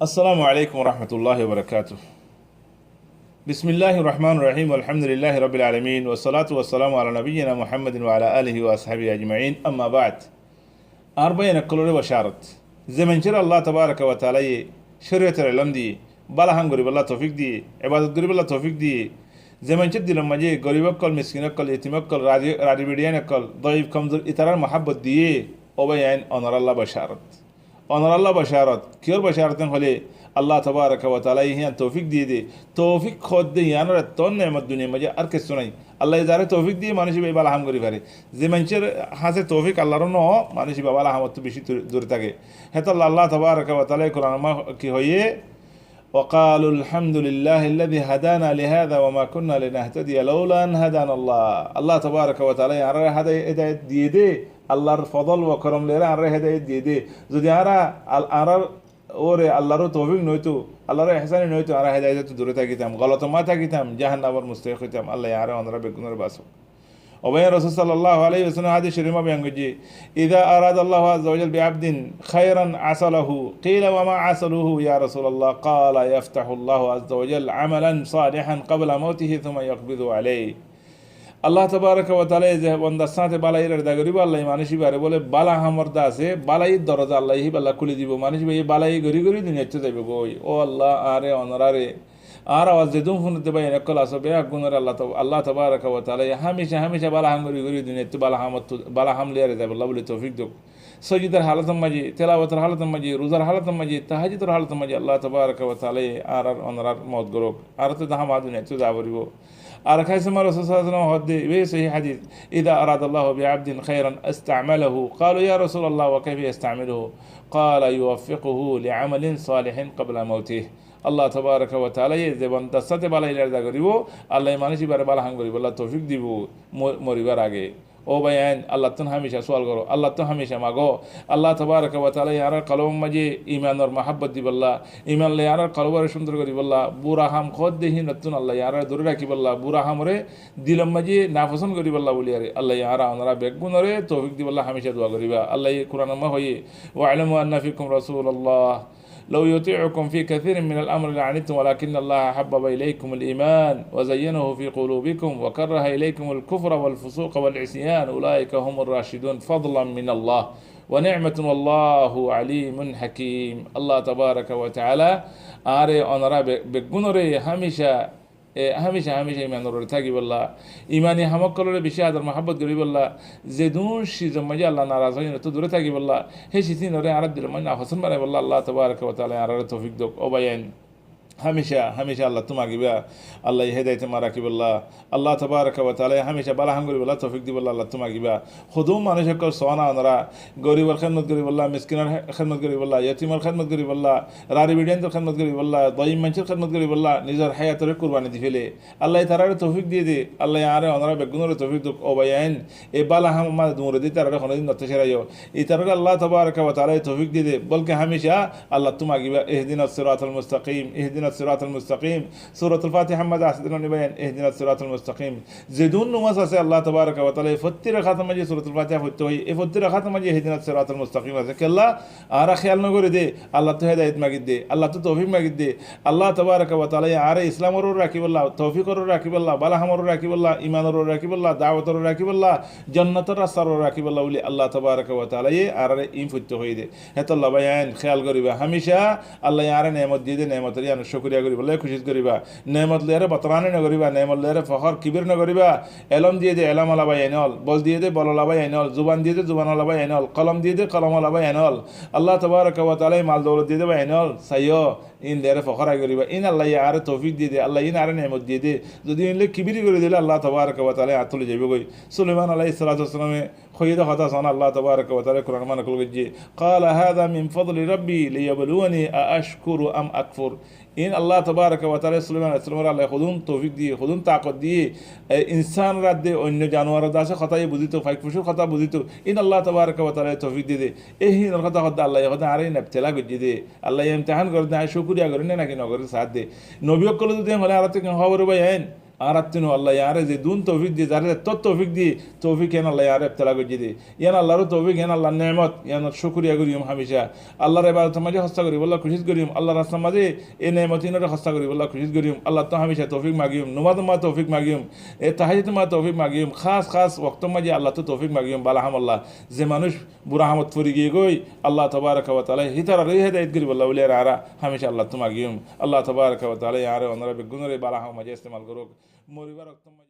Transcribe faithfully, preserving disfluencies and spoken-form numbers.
Assalamu alaikum warahmatullahi wabarakatuh. Bismillahir rahmanir rahim. Alhamdulillahi rabbil alamin. Wassalatu wassalamu ala nabiyyina Muhammadin wa ala alihi wa ashabihi ajmain. Amma ba'd. Añár báiyain ókkolóre bacárot. Ze maincóre Allah tabaraka wa taalaye córiyotor elóm diye, bála ham goríbolla toufik diye, ebadot goríbolla toufik diye, ze maincór dilor maze gorib ókkol, miskin ókkol, yetim ókkol, rari, rari beçiyain ókkol, doif, komzur, itarár muhábbot diye, ó báiyain, onorálla bacárot. Onorálla bacárot. Kiyór bacárot en hoilé, Allah tabaraka wa taalaye híyan toufik diye de. Toufik hoódde yiánor ettó neemot duniyar maze ar kessú nái. Allaye zaré toufik diye, manúic íba bála ham gorí fare. Ze maincór hañsé toufik Allahr no, manúic íba bála hamottú beci dur-, dure táke. Hétolla Allah tabaraka wa taalaye Kuranor maze ki hoiye? وقالوا الحمد لله الذي هدانا لهذا وما كنا لنهتدي لولا أن هدانا الله. Allah tabaraka wa taalaye añáráre hédayot diye de, Allahr fodol wa korom loiyóre añáráre hédayot diye de. Zodi añára al-, añárar uore Allahr toufik noóito, Allahr ehsani noóito, añára hédayotottú dure tákitam, golotor maze tákitam, jahannamor mustahik óitam. Allaye añáre onorá beggúnore basók. Ó báiyain, Rosul sallallahu alaihi wasallam hádis córif maze boyan goijjé, إذا أراد الله عز وجل بعبد خيرا عسله. قيل: وما عسله يا رسول الله؟ قال: يفتح الله عز وجل عملا صالحا قبل موته ثم يقبضه عليه. Allah tabaraka wa taalaye ze bandar sáñte bálai iráda goríbo, Allaye manúic íbare bóle bála hamor dase, bálai doroza Allaye híballa kúli dibo. Manúic íba bálai gorí gorí duniyattú zaibo goi. Ó Allah, añáre onoráre, añára awa zedún fúnodde báiyain ókkol asó, beggúnore Allah ta-, Allah tabaraka wa taalaye hámica hámica bála ham gorí gorí duniyattú bála hamottú, bála ham loiyóre zaibolla bóli toufik douk. Sojidar halotor maze, telawotor halotor maze, ruzar halotor maze, tahajjudor halotor maze Allah tabaraka wa taalaye añárar onorár modot gorouk. Añárattú de hámaha duniyattú za foribó. Ar ek hádisor maze Rosul sallallahu alaihi wasallam hoódde, iba sóhi hádis, إذا أراد الله بعبد خيرا استعمله. قالوا: يا رسول الله وكيف يستعمله؟ قال: يوفقه لعمل صالح قبل موته. Allah tabaraka wa taalaye ze bandar sáñte bálai iráda goríbo, Allaye manúic íbare bála ham goríbolla toufik dibo, mo-, moribar age. Ó báiyain, Allahtún hámica sual goró, Allahtún hámica mago. Allah tabaraka wa taalaye añárar kolbor maze imanor muhábbot dibolla, iman loi añárar kolbore cúndor goríbolla, bura ham hoódde hínottún Allaye añáráre dure rakíbolla, bura hamore dilor maze nafosón goríbolla bóli aré. Allaye añára onorá beggúnore toufik dibolla hámica dua goríba. Allaye Kuranor maze hoiye, واعلموا أن فيكم رسول الله لو يطيعكم في كثير من الأمر لعنتم ولكن الله حبب إليكم الإيمان وزينه في قلوبكم وكره إليكم الكفر والفسوق والعصيان أولئك هم الراشدون فضلا من الله ونعمة والله عليم حكيم. Allah tabaraka wa taala añáre onorá be-, beggúnore hámica E, hámica hámica imanor uore tákibolla, imani ham ókkolore beci ador muhábbot goríbolla, zedún cizor maze Allah naraz óiye, hínottú dure tákibolla, hé ciz hínore añárar dilor maze nafosón banaibolla Allah tabaraka wa taalaye añáráre toufik douk. Ó báiyain, hámica hámica Allattú magiba, Allaye hédayote maze rakíbolla, Allah tabaraka wa taalaye hámica bála ham goríbolla toufik dibolla Allattú magiba. Hodún manúic ókkol soóna onorá, goribor hédmot goríbolla, miskinor hé-, hédmot goríbolla, yetimor hédmot goríbolla, rari beçiyainor hédmot goríbolla, doif maincór hédmot goríbolla nizor háyatore kurbani di féle. Allaye taráre toufik diye de, Allaye añáre onorá beggúnore toufik douk. Ó báiyain, e bála ham maze dure de itarare honodin no tácaraiyó. Itarare Allah tabaraka wa taalaye toufik diye de, bolke hámica Allattú magiba, اهدنا الصراط المستقيم، اهدنا الصراط المستقيم. Suratul Fatihar maze asé de no ni báiyain, اهدنا الصراط المستقيم. Zedún nomaz asé Allah tabaraka wa taalaye fottí rakator maze Suratul Fatiha foitto hoiye, e fottí rakator maze اهدنا الصراط المستقيم asé. Kiyólla? Añára héyal no gorí de, Allattú hédayot magi de, Allattú toufik magi de, Allah tabaraka wa taalaye añáre Islamor uore rakíbolla, toufikor uore rakíbolla, bála hamor uore rakíbolla, imanor uore rakíbolla, dawotor uore rakíbolla, jonnotor rastar uore rakíbolla bóli Allah tabaraka wa taalaye añáráre iín foitto hoiye de. Hétolla báiyain, héyal goríba hámica, Allaye añáre neemot diye de, neemotor yíanor cúkuriya goríbolla kucíc goríba. Neemot loiyóre botorani no goríba, neemot loiyóre fohór, kibir no goríba. Elóm diye de elóm ola báiyain ókkol, bol diye de bol ola báiyain ókkol, zuban diye de zuban ola báiyain ókkol, kolom diye de kolom ola báiyain ókkol, Allah tabaraka wa taalaye mal doulot diye de báiyain ókkol, saiyó, iín loiyóre fohór ai goríba. Iín Allaye añáre toufik diye de, Allaye iín añáre neemot diye de. Zodi iín loi kibiri gorí dile Allah tabaraka wa taalaye añáttú loi zaibo goi. Sulaiman alaihissalatu wassalame hoiye de hotá soóna Allah tabaraka wa taalaye Kuranor maze nokol goijje, قال هذا من فضل ربي ليبلوني أأشكر أم أكفر. Iín Allah tabaraka wa taalaye Sulaiman alaihissalamore Allaye hodún toufik diye, hodún takot diye, e, insánor adde, oinno januwaror dase hotá iye buzito, faik fucur hotá buzito. Iín Allah tabaraka wa taalaye toufik diye de. E hínor hotá hoódde Allaye hoódde añáre iín ebtela goijje de. Allaye imtihan gorer de, añí cúkuriya gorí né naki no gorí saá de. Nobi ókkole zodi en hoilé añárattú ken hobor báiyain, Añárattún Allaye añáre zedún toufik diyé, zaré zettó toufik diyé, toufik yían Allaye añáre ebtela goijjé dé. Yían Allar toufik, yían Allar neemot, yíanor cúkuriya goijjum hámica. Allar ebadotor maze hóssa goríbolla kucíc goijjum, Allar rastar maze e neemot íinoré hóssa goríbolla kucíc goijjum. Allattú hámica toufik magiyum, nomazor maze toufik magiyum, e tahajjudor maze toufik magiyum, hás hás woktór maze Allattú toufik magiyum bála hamolla. Ze manúic bura hamot fori giyé goi, Allah tabaraka wa taala hítararé hédayet goríbolla buli añára hámica Allattú magiyum. Allah tabaraka wa taala añáre onora beggúnoré bála hamor maze estemal gorouk. Moribar woktór maze